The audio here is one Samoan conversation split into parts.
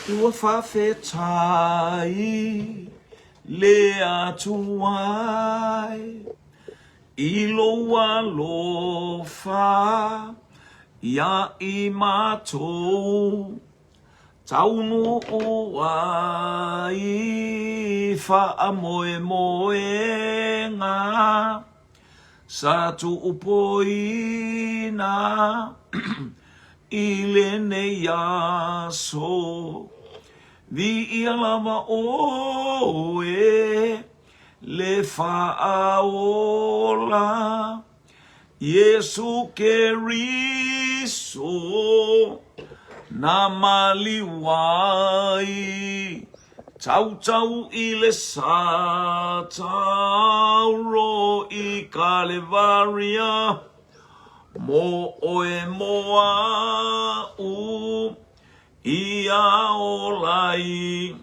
Ua faafetai le Atua i lou alofa ia i matou taunuu ai faamoemoega sa tuupoina i lenei aso. Viia lava oe le Faaola, Iesu Keriso na maliu ai, tautau i le sa tauro i Kalevaria, mo oe mo a'u ia ola ai.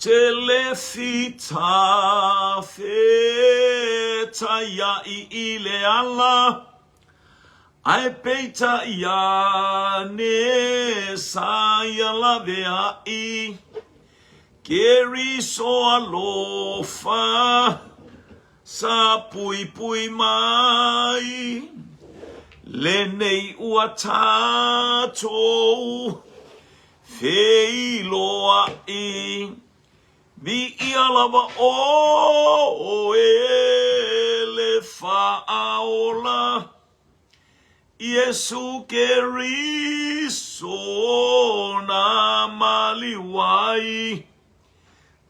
Tele fita fetaia'i i le ala, Ae peitai ane sa ia lavea'i, Keriso alofa sa puipui mai, Lenei ua tatou Feiloa'i, viia lava oe le Faaola, Iesu Keriso na maliu ai,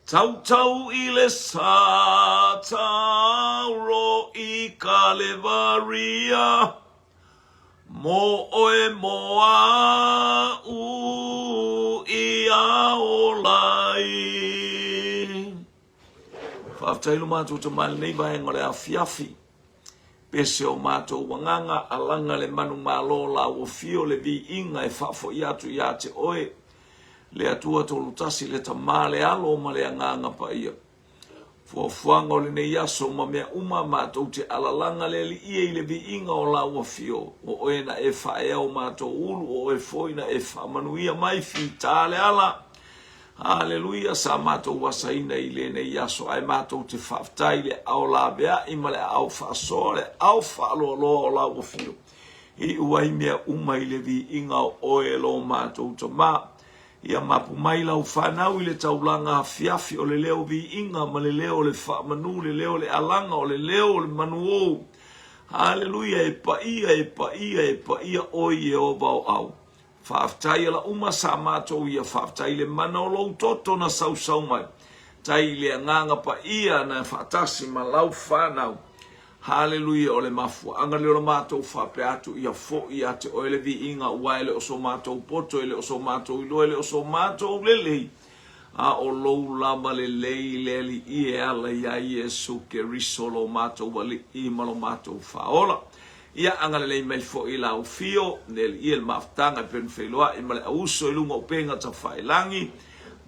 tautau i le sa tauro i Kalevaria. Mo oe mo a'u ia ola ai. Faafetai lo matou tama i lenei vaega o le afiafi. Pese o matou agaga, alaga le manumalo lauofio le viiga e faafoi atu ia te oe, le Atua Tolutasi, le Tama, le Alo ma le Agaga Paia. Fuafuaga o lenei aso ma mea uma matou te alalaga le Alii e i le viiga o lau afio, o oe na e faaea o matou ulu, o oe foi na e faamanuia mai, fita le ala. Haleluia, sa matou asaina i lenei aso, ae matou te faafetai i le aao laveai ma le aao faasoa, le aao faaloaloa o lau afio, e iu ai mea uma i le viiga o oe e lo matou Tama. Ia mapu mai lau fanau i le taulaga afiafi o le leo viiga ma le leo o le faamanu, le leo o le alaga, o le leo o le manu ou. Haleluia, e paia, e paia, e paia oe Ieova o au. Faafetai ala uma sa matou ia, faafetai i le mana o lou toto na sausau mai. Tai i le agaga paia na faatasi ma lau fanau. Haleluia, o le mafuaaga lea o le matou faapea atu ia foi ia te oe le viiga, aua e le o so matou poto, e le o so matou iloa, e le o so matou lelei, a o lou lava lelei le Alii e ala iā Iesu Keriso lo matou Alii ma lo matou Faaola. Ia agalelei mai foi i lau afio, le Alii e le mafutaga e pei ona feiloai ma le auuso i luga o upega tafailagi,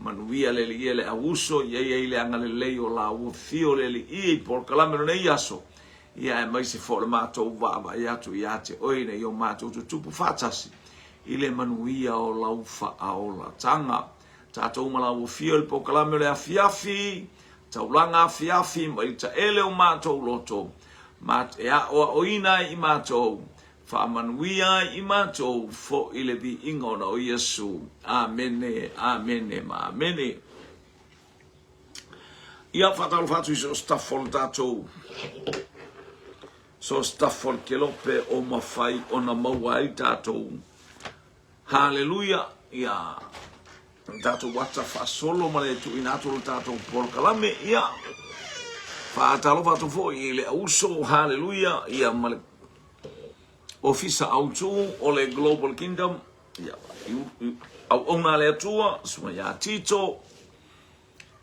Manuia le Alii e le auuso, ia i ai le agalelei o lau afio le Alii i polokalame o lenei aso, ia aemaise foi o le matou vaavaai atu ia te oe ina ia o matou tutupu faatasi i le manuia o lau faaolataga. Tatou ma lau afio i le polokalame o le afiafi, taulaga afiafi mai le taele o matou loto, ma e aoaoina ai i matou Faamanuia ai i matou foi le viiga ona o Iesu. Amene, amene ma amene. Ia, faatalofa atu i so o se tafa o le tatou, so o se tafa o le kelope o mafai ona maua ai tatou. Haleluia! Ia, le tatou ata faasolo ma le tuuina atu o le tatou polokalame. Ia, faatalofa atu foi i le auso, haleluia, ia ma le Ofisa Autu o le Global Kingdom, ia, auauna a le Atua, susuga ia Tito,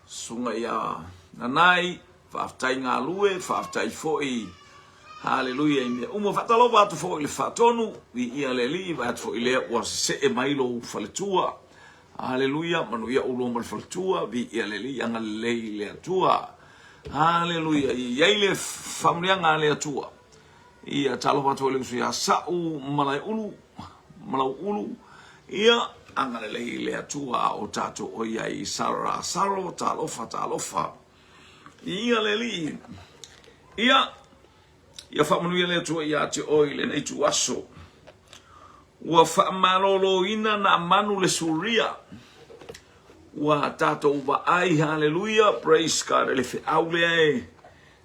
susuga ia Nanai, faafetai galue, faafetai foi, haleluia i mea uma. Faatalofa atu foi i le Faatonu, viia le Alii, vaai atu foi lea ua sesee mai lou faletua. Haleluia, manuia ulua ma le faletua, viia le Alii, agalelei le Atua. Haleluia, i ai le faamanuiaga a le Atua. Ia, talofa atu foi i le uso ia Sa'u Malaeulu, Malauulu. Ia, Agalelei le Atua a o tatou o i ai i Sara Saro, talofa, talofa. Ia le Alii. Ia, ia faamanuia le Atua ia te oe i lenei ituaso. Ua faamaloloina Naamanu le Suria. Ua tatou vaai, haleluia, praise God, i le feau lea e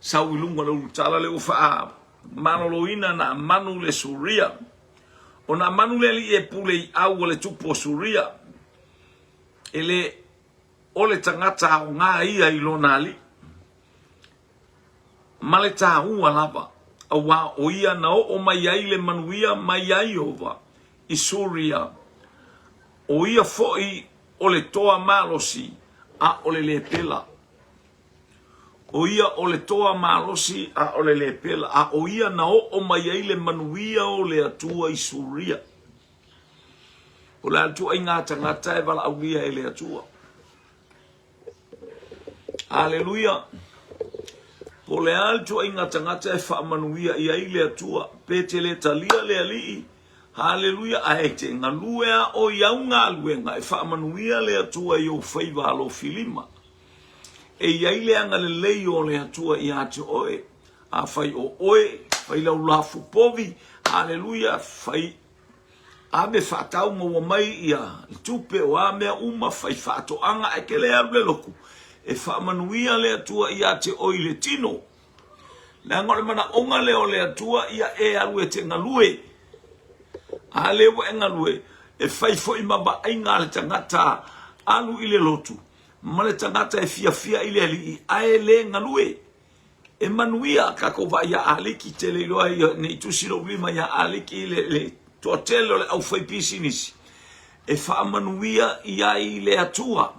sau i luga o le ulutala lea ua faamaloloina Naamanu le Suria. O Naamanu le alii e pule i au a le tupu o Suria. E le o le tagata aoga ia i lona alii. Ma le taua lava, auā o ia na oo mai ai le manuia mai iā Ieova i Suria, o ia foi o le toa malosi a o le lepela. O ia o le toa malosi a o le lepela, a o ia na oo mai ai le manuia o le Atua i Suria. O le a le ituaiga tagata e valaaulia e le Atua? Aleluia! Po o le a le ituaiga tagata e faamanuia i ai le Atua, pe te le talia le Alii, haleluia, ae te galue a oe i au galuega e faamanuia le Atua i ou faiva alofilima. E i ai le agalelei o le Atua ia te oe. Afai o oe, fai lau lafu povi, haleluia, fai Ave faatau maua mai ia le tupe o a mea uma fai faatoaga ae te le alu le lotu e faamanuia le Atua ia te oe i le tino. Leaga o le manaoga lea o le Atua ia e alu e te galue. A lea ua e galue, e fai foi ma vaaiga a le tagata alu i le lotu ma le tagata e fiafia i le Alii ae le galue. E manuia tatou vaai ia Aliki te le iloa ia nei tusi lou lima ia Aliki le, le toatele o le aufaipisinisi e faamanuia i ai le Atua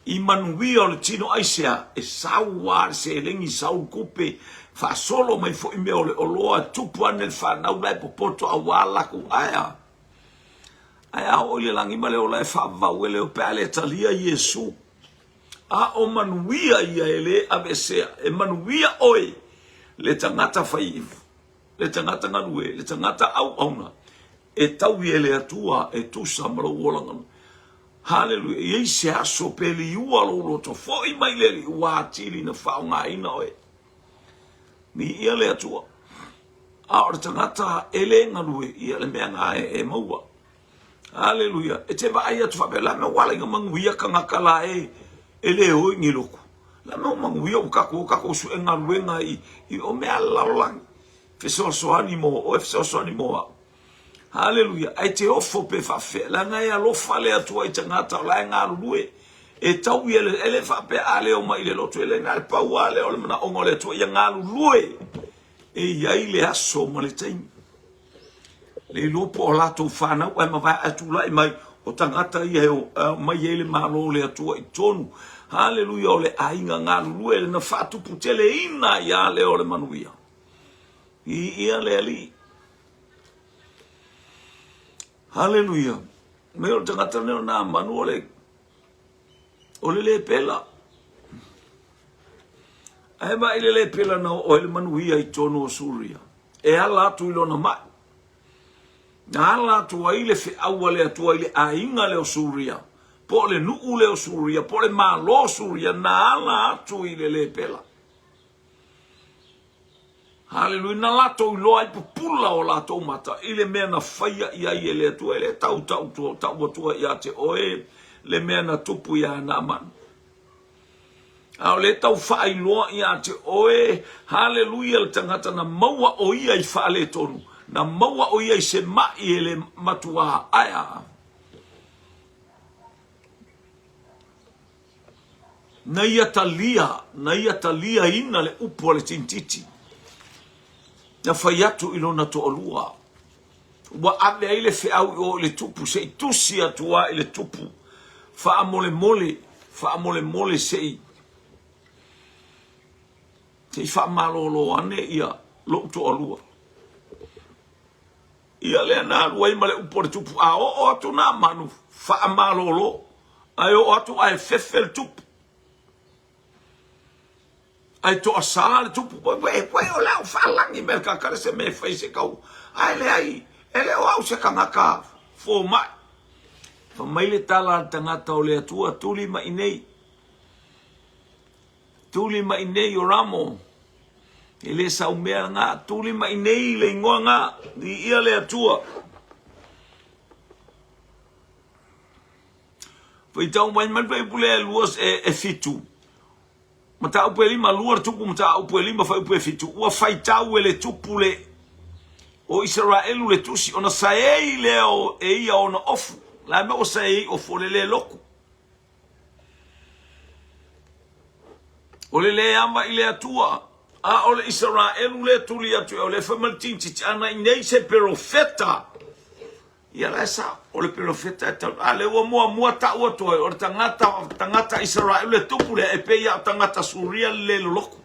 i manuia o le tino aisea e sau a le seleni sau le tupe faasolo mai foi mea o le oloa tupu ane le fanau la e popoto aua latou aea ae a oo i le lagi ma le ola e faavavau e leo pe a le talia Iesu A o manuia ia e le aveesea, e manuia oe le tagata fai ivu, le tagata galue, le tagata auauna, e taui e le Atua e tusa ma lou olaga. Haleluia! E i ai se aso pe liua lou loto, foi mai le Alii ua atili na faaaogaina oe. Viia le Atua. A o le tagata e le galue, ia le mea na e maua. Aleluia. E te vaai atu faapea, la mea ua ala ina manuia tagata la e, e le o i ni lotu. La mea ua manuia ua tatou o tatou sue galuega i, i o mea a le lalolagi. Fesoasoani mo oe, fesoasoani mo au. Aleluia. Ae te ofo pe faafefea, leaga e alofa le Atua i tagata o la e galulue. E tau ia le, e le faapea a le o mai i le lotu, e le na le pau lava lea o le manaoga o le Atua, ia galulue. E i ai le aso ma le taimi. Le iloa po o latou fanau ae mavae ae tulai mai o tagata ia e aumai ai le Malo o le Atua i totonu. Haleluia o le aiga galulue na faatuputeleina ai lava lea o le manuia. Viia le Alii. Haleluia. Me o le tagata lenei o Naamanu o le o le lepela. Ae vaai le lepela na oo ai le manuia i totonu o Suria. E ala atu i lona mai. Na ala atu ai le feau a le Atua i le aiga lea o Suria, po o le nuu lea o Suria, po o le Malo o Suria, na ala atu i le lepela. Haleluia, na latou iloa ai pupula o latou mata i le mea na faia i ai e le Atua. E le tau tau tau atua ia te oe le mea na tupu iā Naamani. A o le tau faailoa ia te oe, haleluia, le tagata na maua o ia i faaletonu, na maua o ia i se ma'i e le matuā aea. Na ia talia, na ia taliaina le upu a le tinititi. Na fai atu i lona toalua. Ua ave ai le feau i o i le tupu, se i tusi atu lava i le tupu. Faamolemole, faamolemole se i, se i faamalolo ane ia lou toalua. Ia lea na alu ai ma le upu a le tupu, a oo atu nā manu, faamalolo, ae oo atu ae fefe le tupu. Ae toasā le tupu, ue, ue, o le a ou faalagi mai le kakale se mea e fai se kau. Ae leai, e le o au se tagata fomai. Fa mai le tala a le tagata o le Atua, tuli mai nei. Tuli mai nei o Ramo. E le sau mea nga, tuli mai nei le ingoa nga, i ia le Atua. Faitau mai mai le fuaiupu lea e lua e, e fitu. Mataupu e lima, lua le tupu mataupu e lima fuaiupu e fitu. Ua faitau e le tupu le o Isaraelu le tusi ona saei lea o e ia ona ofu. La mea ua saei ai ofu o le le loku. O le le ama i le Atua, a o le Isaraelu le tuli atu e o le fai mai le tinititi ana i nei se perofeta. Ia la e sao, o le perofeta e tau, a le ua muamua tau atu ai, o le tagata, tagata Isaraelu le tupu lea e pei a o tagata Suria le le loloku.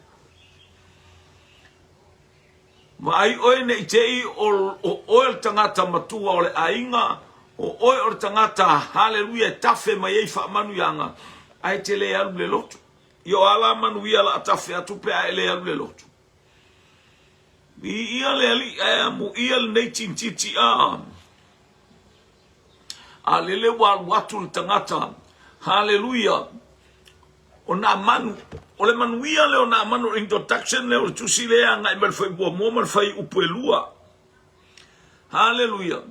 Vaai oe ne i te i o, o oe o le tagata matua o le aiga, o oe o le tagata, haleluia, e tafe mai ai faamanuiaga, ae te le alu le lotu. Ia o a la manuia la a tafe atu pe a e le alu le lotu? Viia le Alii ae amuia lenei tinititi a. A lele ua alu atu le tagata, haleluia, o Naamanu, o le manuia lea o Naamanu, o le introduction lea o le tusi lea e agai mai le fai muamua ma le fai upu e lua. Haleluia.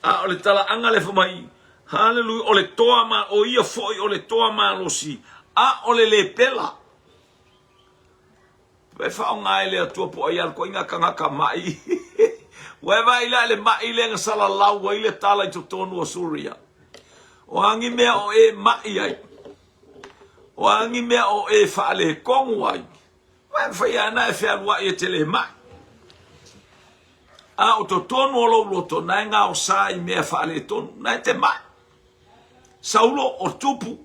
A o le talaaga lea fai mai, haleluia, o le toa ma, o ia foi o le toa malosi, a o le lepela. E faaaoga e le Atua po o ai lava ituaiga tagata maʻi. Ua e vaai la i le maʻi lea na salalau ai le tala i totonu o Suria. O a ni mea o e maʻi ai, o a ni mea o e faaletonu ai, ua e mafai lava ona e fealuai e te le maʻi. A o totonu o lou loto, na e gaosa i mea faaletonu, na e te maʻi. Saulo o tupu,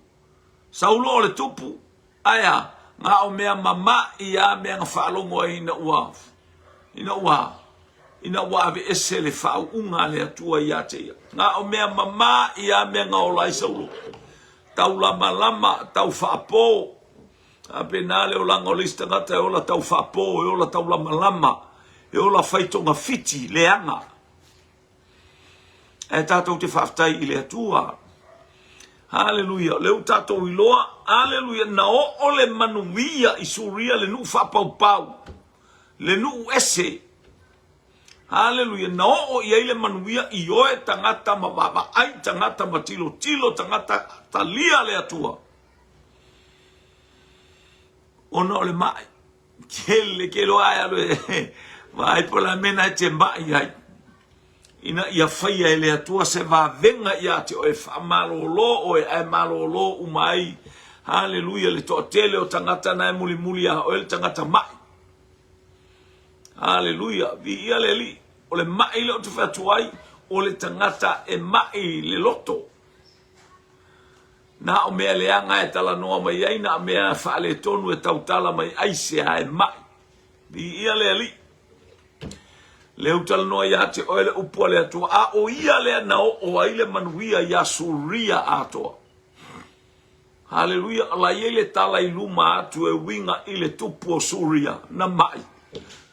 Saulo o le tupu, Ae a? Na o mea mamaʻi a mea na faalogo ai ina ua, ina ua, ina ua aveese le faauuga a le Atua ia te ia. Na o mea mamaʻi a mea na ola ai Saulo. Tau lamalama, tau faapo. A pena le olaga o le isi tagata e ola tau faapo, e ola tau lamalama, e ola fai togafiti, leaga. Ae tatou te faafetai i le Atua. Haleluia. O lea ua tatou iloa, haleluia, na oo le manuia i Suria, le nuu faapaupau, le nuu ese. Haleluia. Na oo i ai le manuia i oe tagata ma vaavaai tagata ma tilotilo tagata talia le Atua. Ona o le mai. Kele ke loa ae alu e vaai po o le a mea na e te maʻi ai ina ia faia e le Atua se vavega ia te oe, faamalolo oe ae malolo uma ai. Haleluia, le toatele o tagata na e mulimuli iā oe le tagata maʻi. Haleluia, viia le Alii. O le maʻi lea ou te fai atu ai, o le tagata e maʻi le loto. Na o mea leaga e talanoa mai ai, na o mea faaletonu e tautala mai ai se a e maʻi. Viia le Alii. Lea ua talanoa ia te oe le upu a le Atua, a o ia lea na oo ai le manuia iā Suria atoa. Haleluia, o la i ai le tala i luma atu e uiga i le tupu o Suria, na maʻi.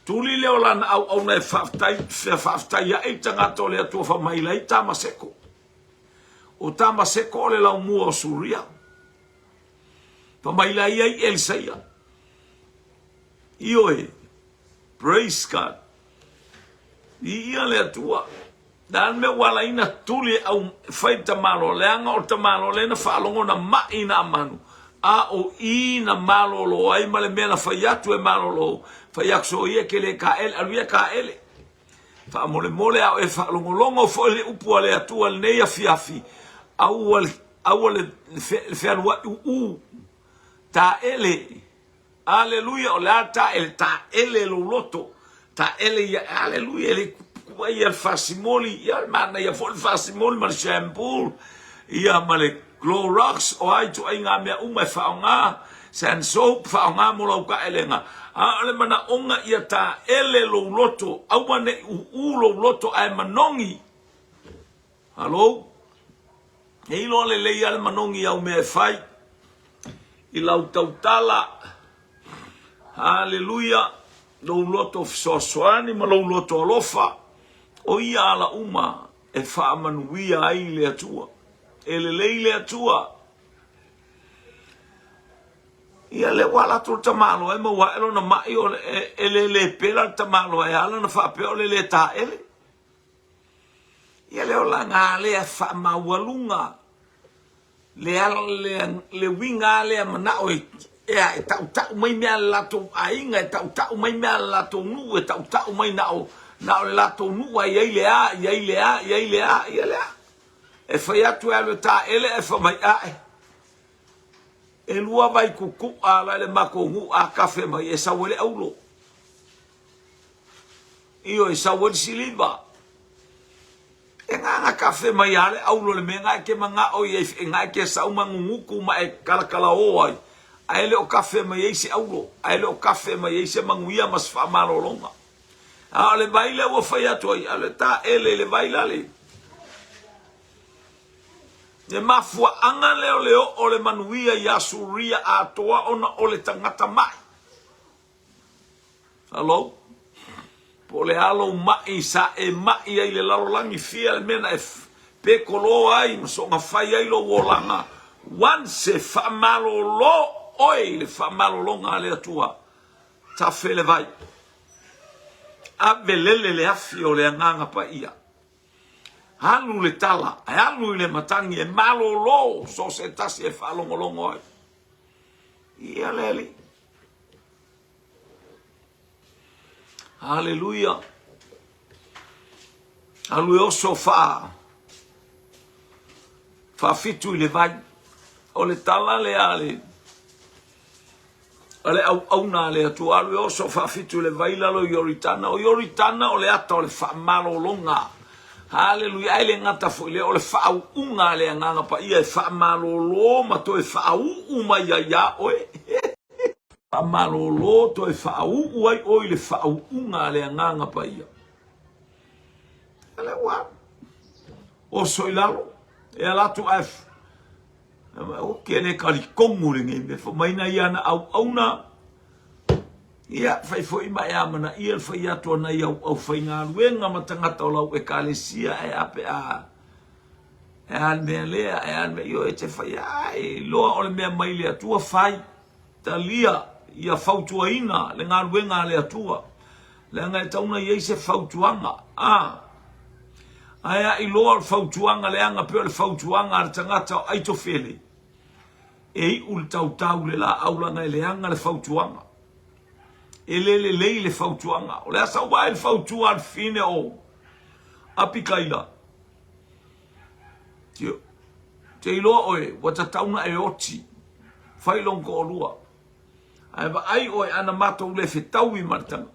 Tuli lea o lana auauna e faafetai, faafetai ae i tagata o le Atua fa mai lai Tamaseko. O Tamaseko o le laumua o Suria. Fa mai la ia i Elisaia. Ioe. Praise God. I ia le Atua. Na le mea ua ala ai na tuli e au fai le tamaloa, leaga o le tamaloa lea na faalogo na maʻi na manu, a o i na malolo ai ma le mea na fai atu e malolo, fai atu so ia ke le kaele, alu ia kaele. Faamolemole a o e faalogologo foi le upu a le Atua lenei afiafi, aua le, aua le fealuai uu, taele. Aleluia, o le a taele? Taele lou loto, taele ia, aleluia, e le kuai ia le fasimoli, ia le manaia foi le fasimoli ma le shampoo, ia ma le Clorox, o a ituaiga mea uma e faaaoga, sand soap, faaaoga mo lau taelega. A o le manaoga ia taele lou loto, aua ne i uu lou loto ae manogi. Hello? E iloa lelei lava le manogi i au mea e fai, i lau tautala. Haleluia! Lou loto fesoasoani ma lou loto alofa, o ia ala uma e faamanuia ai le Atua. E lelei le Atua. Ia lea ua alu atu le tamaloa e maua ae lona mai o le, e, e le le pela le tamaloa e ala ona faapea o le le taele. Ia le olaga lea faamaualuga le, le, le uiga lea manao e, e, e tautau mai mea a le latou aiga, e tautau mai mea a le latou nuu, e tautau mai na o, na o le latou nuu a i ai le a, i ai le a, i ai le a, ia lea. E fai atu e alu e taele ae fai mai ae. E lua vai kuku'a la i le matou nuu a kafe mai e sau ai le aulo. Ioe, e sau ai le siliva. E gagā kafe mai a le aulo le mea na e te manao i ai, na e te sau ma nunutu ma e kalakalaō ai, ae le o kafe mai ai se aulo, ae le o kafe mai ai se manuia ma se faamalologa. A o le vai lea ua fai atu ai, alu e taele i le vai lale. Le mafuaaga lea o le oo o le manuia i Asuria atoa ona o le tagata ma'i. Hello? Po o le a lou ma'i sa e ma'i ai i le lalolagi fia le mea na e pekolo ai ma soona fai ai lou olaga once e faamalolo oe i le faamalologa a le Atua, tafe le vai. Ave lele le afi o le Agaga Paia. Alu le tala, e alu i le matagi, e malolo so o se tasi e faalogologo ai. Ia le Alii. Haleluia. Alu e oso faa faafitu i le vai. O le tala lea a le a le auauna a le Atua, alu e oso faafitu i le vai lalo i Ioritana. O Ioritana o le ata o le faamalologa. Haleluia. Ae le gata foi lea, o le faauuga a le Agaga Paia e faamalolo ma toe faauu mai ai iā oe. Faamalolo toe faauu ai oe i le faauuga a le Agaga Paia. Lea ua oso i lalo, e ala atu ae O ke le talitonu lenei mea, fai mai nai ana auauna, ia, fai foi ma e amanaia le fai atu a nai au aufaigaluega ma tagata o lau ekalesia, ae a pe a, e a le mea lea, e a le mea, ioe, e te fai, ai, iloa o le mea mai le Atua, fai, talia, ia fautuaina le galuega a le Atua, leaga e tatau ona i ai se fautuaga, a, ae a iloa o le fautuaga leaga pei o le fautuaga a le tagata o Aitofele, e iu le tautau i le laau leaga e leaga le fautuaga. E le lelei le fautuaga. O le a sau vaai le fautua a le fine o Apikaila. Te iloa oe, ua tatau na e oti. Fai lou toalua. Ae vaai oe ana matou le fetaui ma le tagata,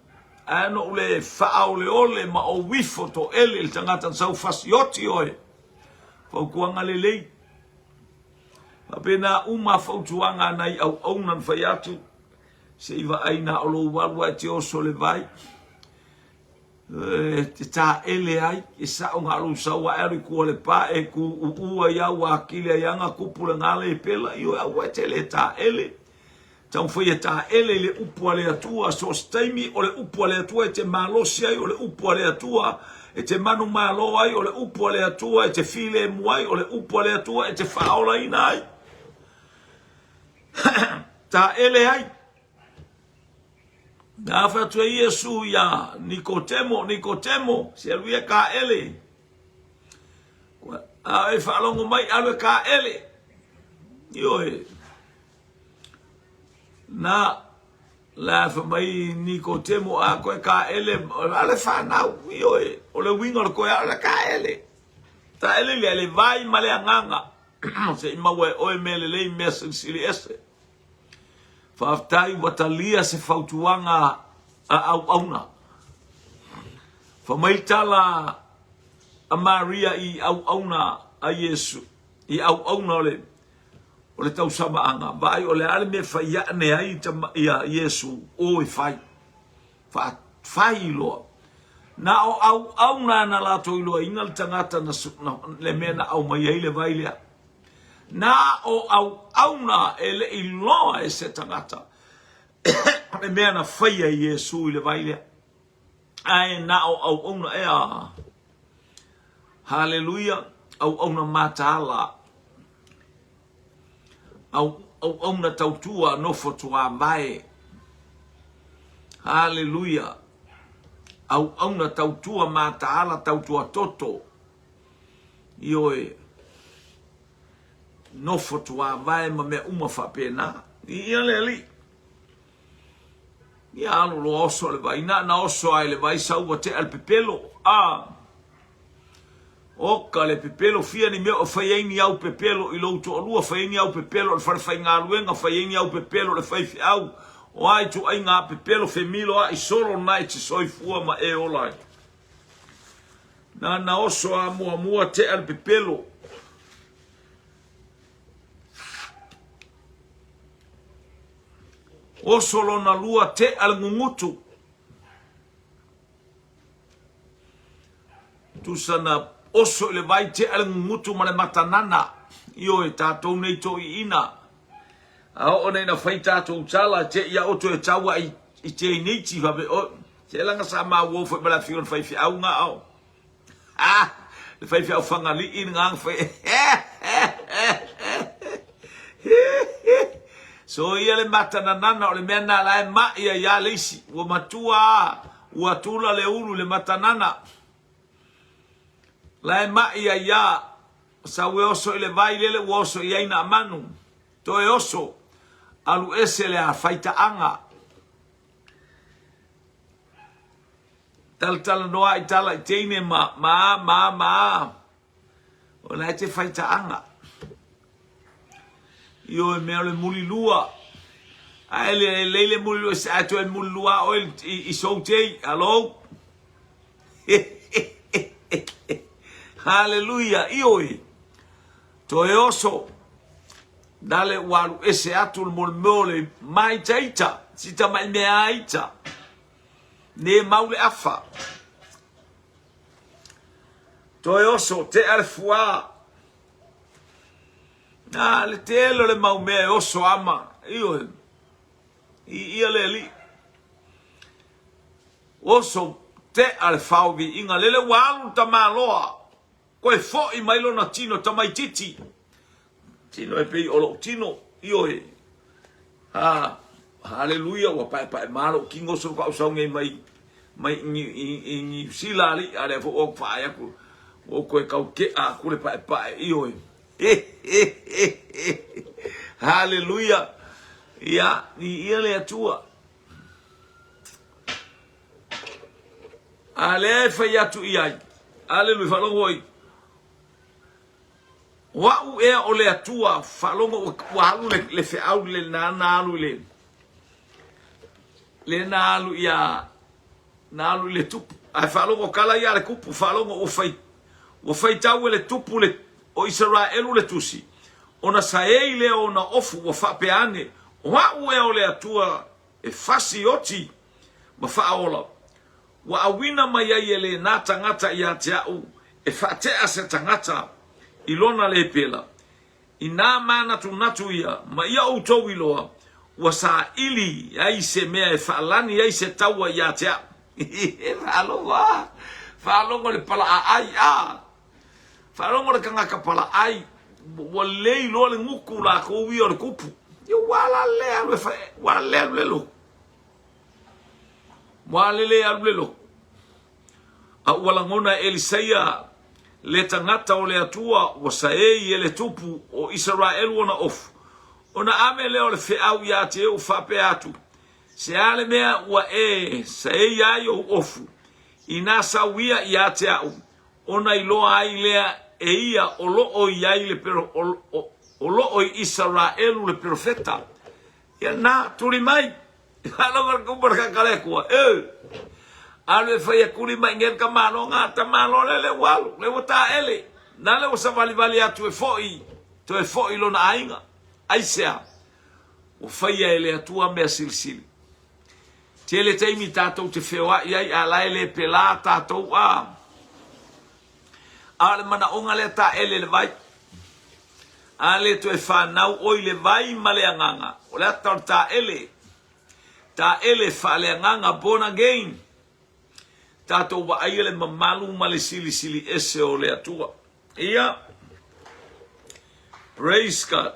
ae ana ou le faaoleole ma ou ifo toele i le tagata na sau fasioti oe. Fautuaga lelei. Faapena uma fautuaga a nai auauna na fai atu, se i vaai na o lou alu ae te oso le vai. E te taele ai, e sao na o lou sau ae alu i tua o le pa e tuuuu ai au atili ai ana tupu le gale e pela, ioe aua e te le taele. Taumafai e taele i le upu a le Atua, so o se taimi o le upu a le Atua e te malosi ai, o le upu a le Atua e te manumalo ai, o le upu a le Atua e te filemu ai, o le upu a le Atua e te faaolaina ai. Taele ai. Na fai atu ai Iesu iā Nikotemo, Nikotemo, se alu ia kaele. A e faalogo mai, alu e kaele. Ioe. Na, la fai mai Nikotemo, a koe kaele, a le whanau, ioe, o le uiga o le koe a o le kaele. Taele le le vai ma le agaga, se i maua e oe mea lelei, mea silisili ese. Faafetai ua talia se fautuaga a auauna. Fai mai le tala a Maria i auauna a Iesu, i auauna o le o le tausamaaga, vaai o le a le mea e fai ane ai ia Iesu, o e fai. Fai loa. Na o auauna na latou iloaina le tagata na, na, le mea na aumai ai le vai lea. Na o auauna e le i loa e se tagata le mea na faia e Iesu i le vai lea. Ae na o auauna ea. Haleluia, auauna mataala. Auauna tautua nofo tuavae. Haleluia. Auauna tautua mataala tautua toto. Ioe. Nofo tuavae ma mea uma faapena. Ia le Alii. Ia alu loa oso le vai. Na na oso ai le vai sau ua tea le pepelo. A. Oka le pepelo fia ni mea o fai ai ni au pepelo i lou toalua, fai ai ni au pepelo i le fale faigaluega, fai ai ni au pepelo i le faifeau, o a ituaiga pepelo femilo a i solo na e te soifua ma e ola ai. Na na oso a muamua tea le pepelo. Oso lona lua tea le gugutu. Tusa na oso i le vai tea le gugutu ma le matanana. Ioe, tatou nei toiina. A oo nei na fai tatou tala, te ia oto e taua i, i te ineiti, fape, o, te langa sa maua foi ma le afioga le faifeau nga ao. Ah, le faifeau Fagalii le gagana fai Soia le matananana o le mea na la e mai ai a le isi. Ua matua a, ua tula le ulu i le matanana. La e mai ai a, sau e oso i le vai lele ua oso i ai na manu. Toe oso, alu ese le a faitaaga. Talatalanoa i tala i teine ma, ma, ma, ma. O la e te faitaaga. Ioe mea o le mulilua. Ae le lelei le mulilua, ae toe mulilua oe i, i sou tei. Hello? Hallelujah. Ioe. Toe oso. Nale ua alu ese atu le molemeo le maitaita. Sita mai mea aita. Ne mau le afa. Toe oso, tea le fuā. Na, le tele o le mau mea e oso ama. Ioe. I ia le alii. Oso, tea le fao viiga. Lele ua alu le tamaloa. Koe foʻi mai lona tino tamaititi. Tino e pei o loʻu tino. Ioe. Ha, haleluia, ua paepae ma loʻu kingo so ka usau nei mai mai i, i, i Niu Sila ali, a lea fo o whaai aku, o koe kau ke a aku le paepae, ioe. Haleluia. Ia, i ia le Atua. A lea e fai atu i ai. Aleluia, faalogo oi. O a'u ea o le Atua, faalogo ua alu le, le feau le na na alu i le le na alu ia na alu i le tupu. Ae faalogo kala ia le kupu, faalogo ua fai ua faitau e le tupu le o Isaraelu le tusi. Ona saei lea ona ofu ua faapea ane, o a'u ea o le Atua e fasi oti ma faaola, ua auina mai ai e lena tagata ia te a'u e faatea se tagata i lona lepela. Inā mānatunatu ia ma ia outou iloa, ua saili ai se mea e faalani ai se taua ia te a'u. Faalogo a! Faalogo le palaaai a! Faalogo le kangaka palaai, ua lei loa le guku lakou ia o le kupu. Ia ua la le alu e fa, ua le alu le loku. Ua le le alu le loku. A ua lagona e Elisaia le tagata o le Atua ua saei e le tupu o Isaraelu ona ofu. Ona ave lea o le feau ia te ou faapea atu, Se a le mea ua e saei ai ou ofu, inā sau ia ia te a'u, ona iloa ai lea e ia o loo i ai le o loo i Isaraelu le perofeta. Ia na, tuli mai. Faalogo le kupu a le kakalekoa, e! Alu e fai e kuli mai ngel ka malo nga ta malo le le ua alu, le ua taele. Na le ua savalivali atu e foʻi, toe foʻi lona aiga. Aisea? Ua faia e le Atua mea silisili. Tele taimi tatou te feoai ai a la e le pelā tatou a. A o le manaoga lea taele le vai. A le toe fanau oi le vai ma le agaga. O le ata o le taele. Taele faaleagaga, born again. Tatou vaaia le mamalu ma le silisili ese o le Atua. Ia. Praise God.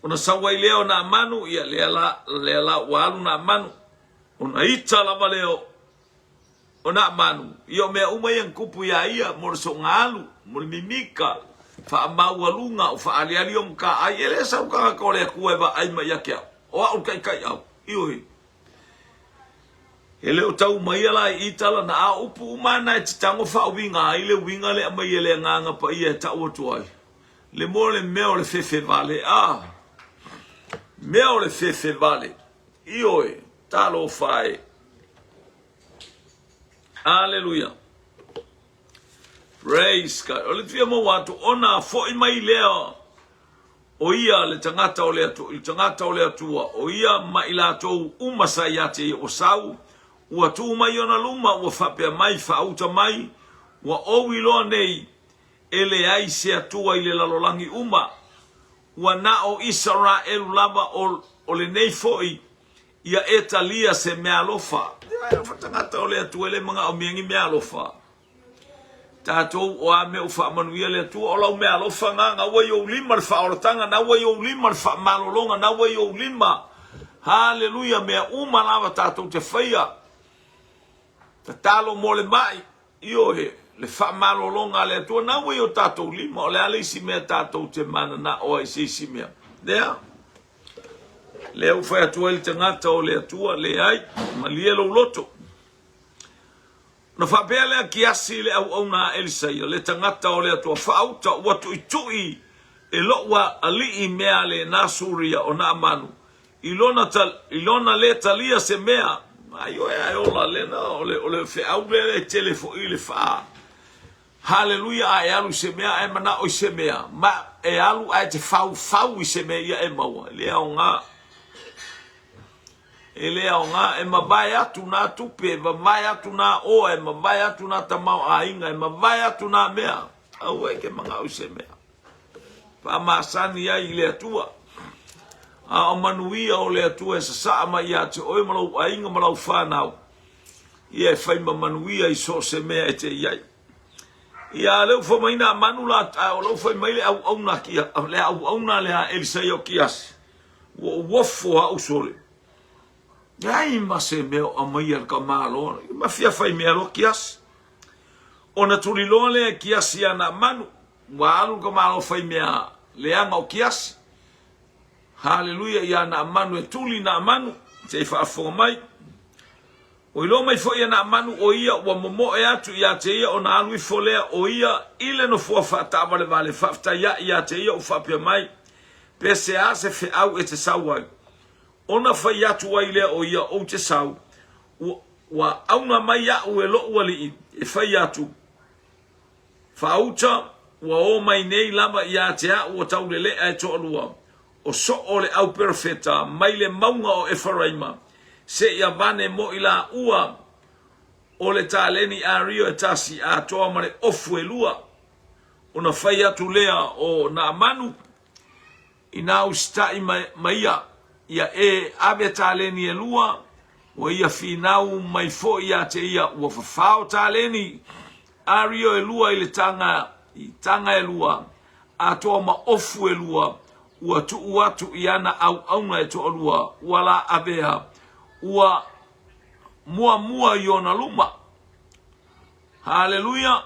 Ona sau ai lea o Naamanu, ia lea la, lea la ua alu Naamanu, ona ita lava lea o Naamanu, ia o mea uma ia na tupu iā ia, mo le soogaalu, mo le mimika, faamaualuga, o faaaliali ona taai, e le sau tagata o le Atua e vaai mai ia te au, o au le taitaiau, ioe. E le o tau maia la i i tala na, a o upu uma na e te tago faauiga ai le uiga le aumai e le Agaga Paia e tau atu ai, le mo le mea o le fefe vale, a mea o le fefe vale, ioe, talofa e. Aleluia. Praise God. O le fia maua atu, ona foi mai lea o ia le tagata o le Atua, i le tagata o le Atua, o ia ma i latou uma sa ia te ia ua sau, ua tuu mai i ona luma, ua faapea mai, Faauta mai, ua ou iloa nei, e leai se Atua i le lalolagi uma, ua na o Isaraelu lava o, o lenei foi, ia e talia se meaalofa. Ia, e tagata o le Atua e le manaomia ni meaalofa. Tatou o a mea ua faamanuia le Atua, o lau meaalofa na, na ua i ou lima le faaolataga, na ua i ou lima le faamalologa, na ua i ou lima, haleluia, mea uma lava tatou te faia. Tatalo mo le mai, ioe, le faamalologa a le Atua, na ua i o tatou lima, o le a le isi mea tatou te mananao ai i se isi mea? Lea, lea ua fai atu ai le tagata o le Atua, leai, malie lou loto. Ona faapea lea Kiasi i le auauna a Elisaia, le tagata o le Atua faauta, Ua tuitui e lou alii mea lena Suria o Naamanu, i lona, i lona le talia se mea. Ai oe ae ola lena, o le, o le feau lea e tele foi le faa. Haleluia, a e alu i se mea, a e manao i se mea, ma e alu ae te faufau i se mea ia e maua, e le aoga. E le aoga, e mavae atu nā tupe, e mavae atu nā oa, e mavae atu nā tamaoaiga, e mavae atu nā mea. Aua e te manao i se mea. Faamasani ai i le Atua. A o manuia o le Atua e sasaa mai ia te oe ma lou aiga ma lau whanau. Ia e whai ma manuia i so o se mea e te i ai. Ia leu fai mai nā manu la, a o leu fai mai le auauna kia, le auauna le a Elisai o Kiasi. Ua ou ofo au sole. Leai ma se mea o aumaia le tamaloa. Ma fia fai mea loa Kiasi. Ona tuliloa lea e Kiasi ia Naamanu. Ua alu le tamaloa fai mea leaga o Kiasi. Haleluia ia Naamanu e tuli Naamanu. Se i faafofoga mai. Ua iloa mai foi e Naamanu o ia ua momoe atu ia te ia ona alu ifo lea o ia i le nofoa faataavalevale faafetai aʻe ia te ia ua faapea mai, Pe se a se feau e te sau ai? Ona fai atu ai lea o ia, Ou te sau, ua, ua auna mai aʻu e loʻu alii e fai atu, Faauta, ua o mai nei lava ia te aʻu o tauleleʻa e toalua, o soo le au perofeta mai le mauga o Efaraima, seia vane mo i laua o le taleni ario e tasi atoa ma le ofu e lua. Ona fai atu lea o Naamanu, Inā usitai mai ia, ia e ave taleni e lua, ua ia finau mai foi ia te ia, ua fafao taleni ario e lua i le taga, i taga e lua, atoa ma ofu e lua, ua tuu atu i ana auauna e toalua, ua la avea, ua muamua i ona luma. Haleluia!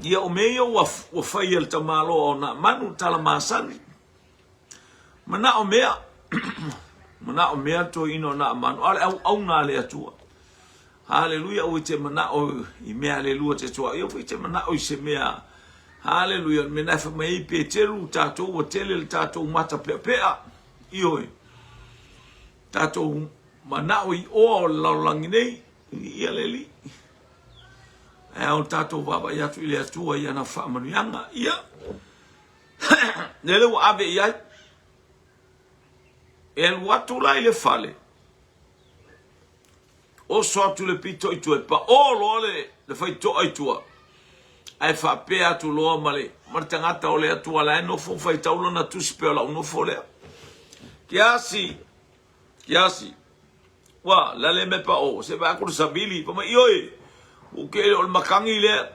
Ia o mea ia ua, ua fai e le tamaloa o Naamanu, tala masani. Manao mea, manao mea le toeaina o Naamanu, a o le auauna a le Atua. Haleluia, aua e te manao i mea a le lua te toa, ia aua e te manao i se mea. Haleluia, le mea na e fai mai ai Peteru, tatou ua tele le tatou mata peapea. Ioe, tatou manao i oa o le lalolagi nei, ia le alii. Ae ao tatou vaavaai atu i le Atua i ana faamanuiaga. Ia, lele ua ave i ai. E alu atu la i le fale, oso atu le pito i tua, e paʻō loa le, le faitotoa i tua, ae faapea atu loa ma le, ma le tagata o le Atua la e nofo faitau lana tusi pea o lau nofo lea. Kiasi, Kiasi, ua, la le mea paʻō, se vaai atu le savili, fai mai, ioe, ua ou ke o le makani lea.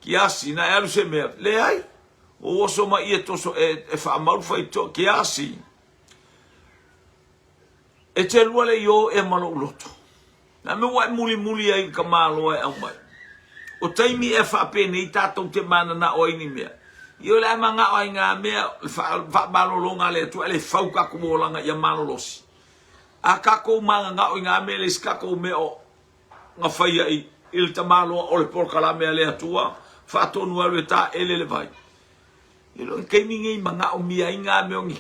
Kiasi, na e alu se mea, leai. Ua ou oso mai e toso e, e faamau le faitotoa Keasi. E te lua le io ea ma lou loto. Na mea ua e mulimuli ai i le tamaloa e aumai. O taimi ea faapenei tatou te mananao ai ni mea. Ia o le a manao ai ngā mea le faamalologa a le Atua e le fau tatou olaga ia malolosi. A tatou mananao i ngā mea le isi tatou mea o na faia i i le tamaloa o le polokalame a le Atua faatonu alu e taele le vai. I le taimi nei manaomia ai ngā mea o ni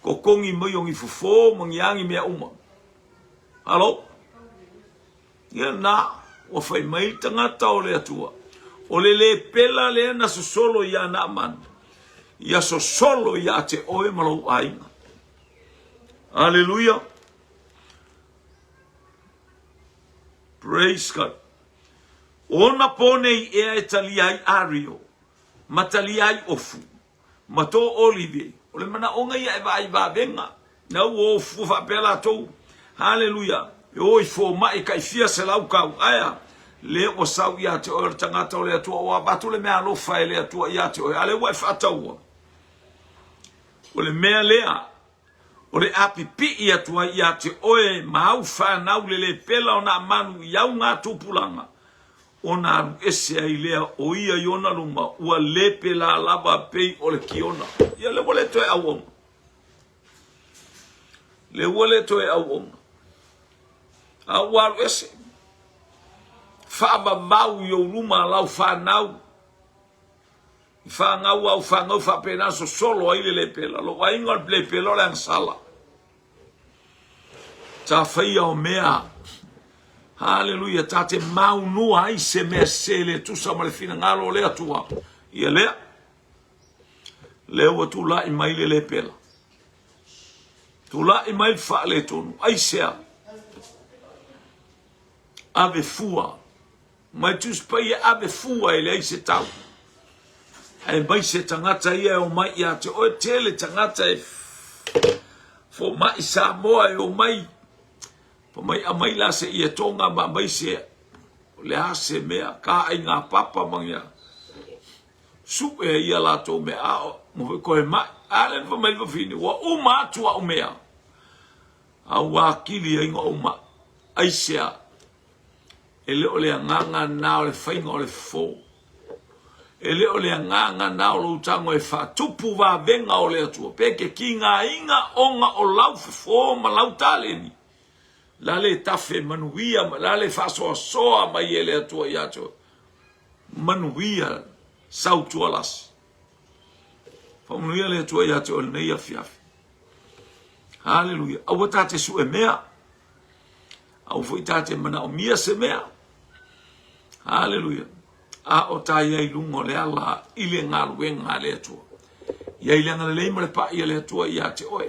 totogi mai o ni fofo ma ni a ni mea uma. Alo? Ia na, ua fai mai le tagata o le Atua, o le lepela lea na sosolo iā Naamani, ia sosolo ia te oe ma lou aiga. Aleluia. Praise God. O ona pō nei ea e talia ai Ario, ma talia ai Ofu, ma tō olive, o le manaʻoga ia e vaai vavega, na ua o fua faapea latou, haleluia, e o i fomai kai fia selau kau, aea, lea ua sau ia te oe o le tagata o le Atua, ua avatu le mea alofa e le Atua ia te oe, a lea ua e faataua. O le mea lea, o le a pipii atu ai ia te oe ma au fanau le lepela o Naamanu i au ngā tupulaga, ona alu ese ai lea o ia i ona luma, ua le pela lava pei o le kiona. Ia lea ua le toe auauna. Lea ua le toe auauna. A ua alu ese. Faavavau i ou luma lau fanau. I fanau au fanau faapena sosolo ai le lepela. Lou aiga o le lepela o le agasala. Ta faia o mea. Haleluia, ta te maunua ai se mea sese le tusa ma le finagalo o le Atua. Ia lea. Lea ua tulai mai le lepela. Tulai mai le faaletonu. Aisea? Ave fua. Mai Tusi Paia ave fua e leai se tau. Aemaise tagata ia e omai ia te oe, tele tagata e fomai Samoa e omai, fomai aumai la se ietoga ma aumai se, o le a se mea, ka ai ngā papa ma ngā suʻe ai ia latou mea, a o, ma foi koe mai. A le na fai mai le fafine, ua uma atu au mea, a ua akili ai na ou mai. Aisea? E le o le agaga na o le faiga o le fofo. E le o le agaga na o lou tago e faatupu vavega o le Atua. Pe ke kigaina ona o lau fofo ma lau taleni. La le tafe manuia, la le faasoasoa mai e le Atua ia te oe. Manuia sautualasi. Faamanuia le Atua ia te oe lenei afiafi. Haleluia. Aua ta te sue mea. Aua foi ta te manaomia se mea. Haleluia. A o ta ia i luga o le ala i le galuega a le Atua. Ia i le agalelei ma le paʻi a le Atua ia te oe.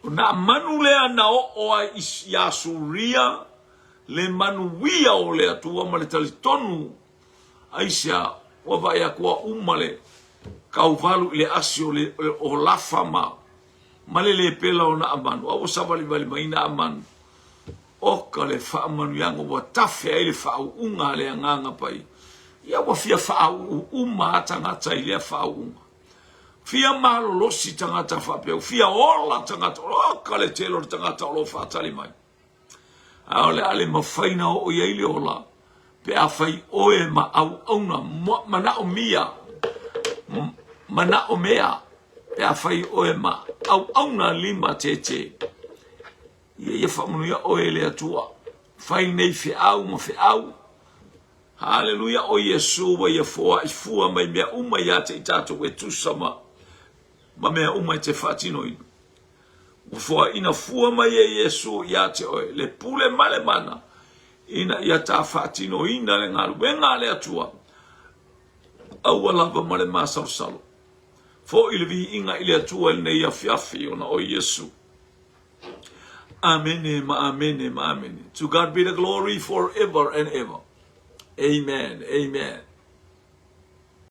O nā manu lea na oo ai iā Suria le manuia o le Atua ma le talitonu aisea ua vaai atu ua uma le tauvalu i le asi o le o Lafa ma ma le lepela o Naamanu, a ua savalivali mai Naamanu, oka le faamanuiaga ua tafe ai le faauuga a le Agaga Paia. Ia ua fia faauu uma lava tagata i lea faauuga. Fia malolosi tagata faapea, fia ola tagata, oka le tele o le tagata o lo o faatali mai. A o le a le mafai na oo i ai le ola pe afai oe ma auauna manaomia manaomea pe afai oe ma auauna lima tete. Ia ia faamanuia oe e le Atua. Fai nei feau ma feau. Haleluia, o Iesu ua ia foai fua mai mea uma ia te i tatou e tusa ma, ma mea uma e te faatinoina. Ua foaiina fua mai e Iesu ia te oe le pule ma le mana ina ia ta faatinoina le galuega a le Atua. Aua lava ma le masalosalo. Foi le viiga i le Atua i lenei afiafi ona o Iesu. Amene ma amene ma amene. To God be the glory forever and ever. Amen. Amen.